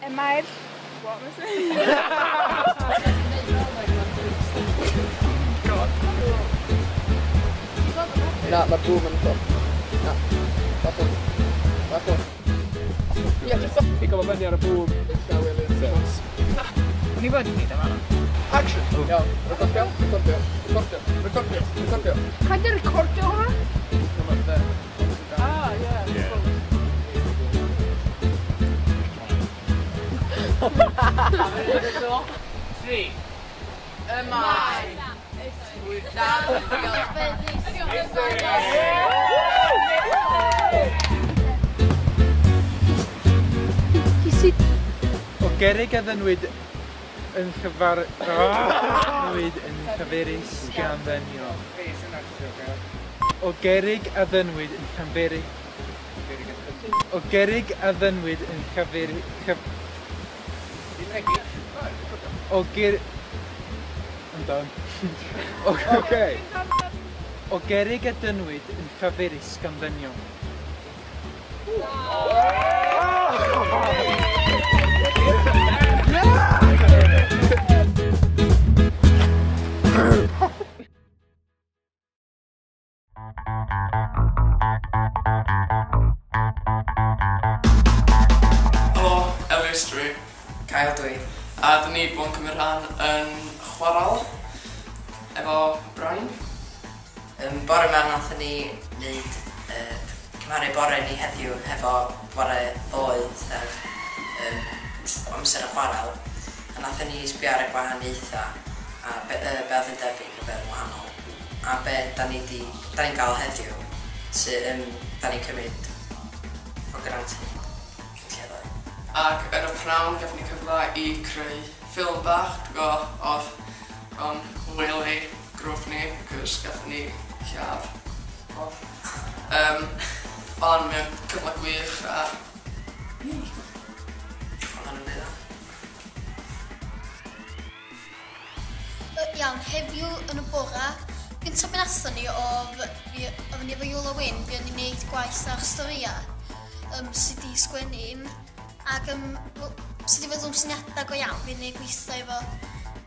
Y mae'r... What am I saying? God. Na, mae'r boom yn top. Na. Back on. Back on. Yeah, just Pick up a fyny ar y boom. O'n i fod i wneud yma. Action! Iawn, recordio, recordio, recordio, recordio, recordio. Paid â recordio hwnna? Ah, yeah. Tri. Y mae. O gerrig a ddynwyd yn chyfar... yn Llanberis gan ddynion. O gerrig a ddynwyd yn Llanberis... O gerrig a ddynwyd yn Llanberis... O ger... I'm done. Okay. O gerrig a dynwyd yn Llanberis gan ddynion. Helo, Ellis dwi. Cael dwi. A dyn ni bod yn cymryd rhan yn chwaral efo Brian. Bore yma nathon ni wneud cymharu bore ni heddiw hefo bore ddoe, sef amser y chwaral. A nathon ni sbio ar y gwahaniaethau a be oedd yn debyg a be oedd yn wahanol. A be da ni'n gael heddiw sydd da ni'n cymryd for granted. Ac yn y pnawn gafon ni cyfle i creu ffilm bach, dwi'n gwybod, oedd o'n hwyl i grŵp ni, cos gathon ni lladd. Ond mae o'n cyfle gwych a... Oedd o'n dda. Iawn, heddiw yn y bora, gyntaf be nathon ni oedd ni efo Iolo Wyn, fuon ni'n neud gwaith ar storïau sydd wedi sgwennu. Ac sydd wedi feddwl am syniadau go iawn, fi'n neud gweithio efo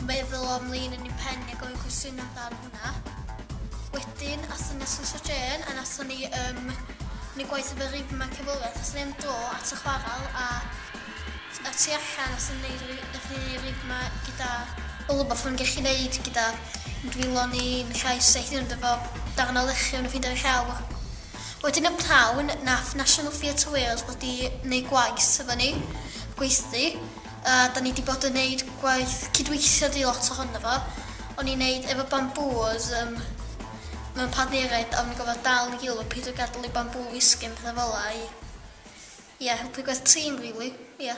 meddwl am lun yn ein pen a gofyn cwestiwn amdano hwnna. Wedyn, athon ni at Jane a nathon ni neud gwaith efo rhythm a cyfweliad. Athon ni am dro at y chwaral a tu allan athon ni neud rhythm gyda rhywbeth o'n gallu neud gyda dwylo ni, yn llais a hyd yn oed efo darn o lechi o'n ffeindio ar y llawr. Wedyn y pnawn, nath National Theatre Wales bod i wneud gwaith efo ni, gweithdy. A da ni wedi bod yn wneud gwaith cydweithio di lot ohono fo. O'n i'n wneud efo bamboos mewn partneriaid a o'n i'n gorfod dal i gilydd, peidio gadael i bambŵ ddisgyn, pethau fel 'na i helpu gwaith tîm, really, ie.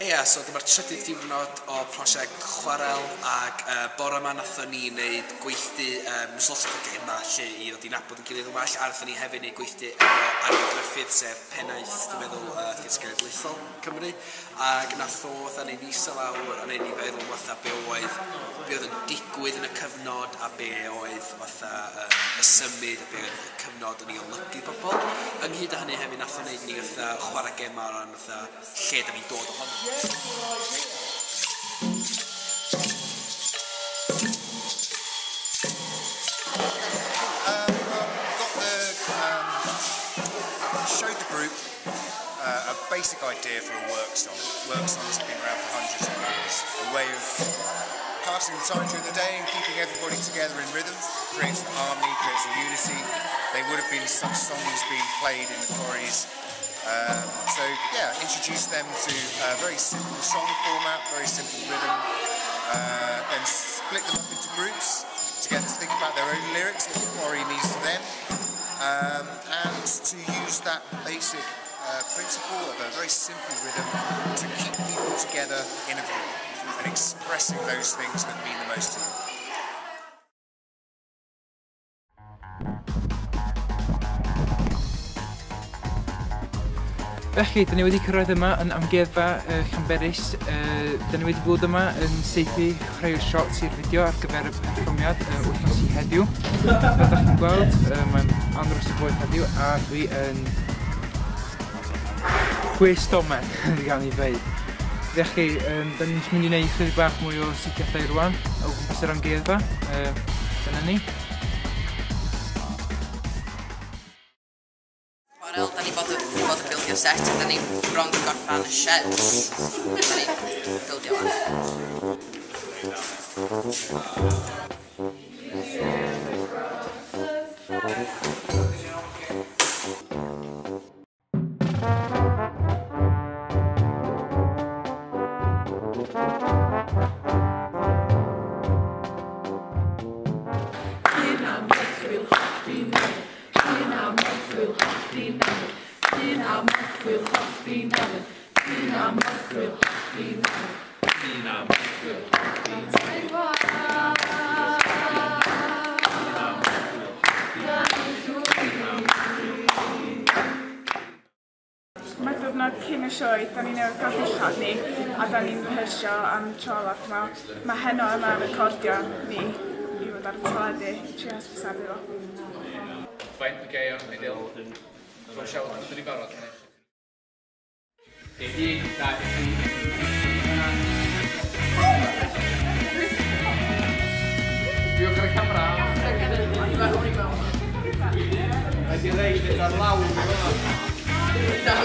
Ia, so dyma'r trydydd diwrnod o prosiect Chwarel ac bore yma nathon ni wneud gweithdy lot o gema lle i ddod i nabod yn gilydd yn well, a nathon ni hefyd wneud gweithdy efo Arwel Gruffydd, sef pennaeth, dwi'n meddwl, Theatr Genedlaethol Cymru, ac nath o fatha neud ni eistedd lawr a neud ni feddwl fatha be oedd yn digwydd yn y cyfnod a be oedd fatha y symud a be oedd y cyfnod yn ei olygu bobl. Ynghyd â hynny hefyd nath o neud ni fatha chwarae gema o ran fatha lle da ni'n dod ohono. Showed the group a basic idea for a work song. Work songs have been around for hundreds of years. A way of passing the time during the day and keeping everybody together in rhythm. Creates an harmony, creates a unity. They would have been such songs being played in the quarries. So yeah, introduce them to a very simple song format, very simple rhythm, then split them up into groups to get to think about their own lyrics, what the quarry means to them, and to use that basic principle of a very simple rhythm to keep people together in a group and expressing those things that mean the most to them. Felly, dyn ni wedi cyrraedd yma yn amgueddfa Llanberis. Dyn ni wedi bod yma yn saethu rhai o'r shots i'r fideo ar gyfer y perfformiad wythnos i heddiw. Fel ydych chi'n gweld, mae'n andros o boeth heddiw a dwi yn chwys domen, gawn ni ddeud. Felly, dyn ni'n mynd i wneud chydig bach mwy o saethiadau rwan o gwmpas yr amgueddfa. Dyna ni. Chwarel, da ni bod yn bildio set, a da ni bron di gorffan y sheds. Da ni'n bildio wan. Mae diwrnod cyn y sioe, da ni'n newydd gael dillad ni a da ni'n rehearsio am tro olaf. Mae heno yma recordio ni i fod ar y teledu, trio hysbysebu fo. Fine, oce, iawn, ideal. Dwi'n siarad, dwi'n ni'n barod. 1, 2, 3. Diolch ar y camera. Mae di reid yn ar lawr. No.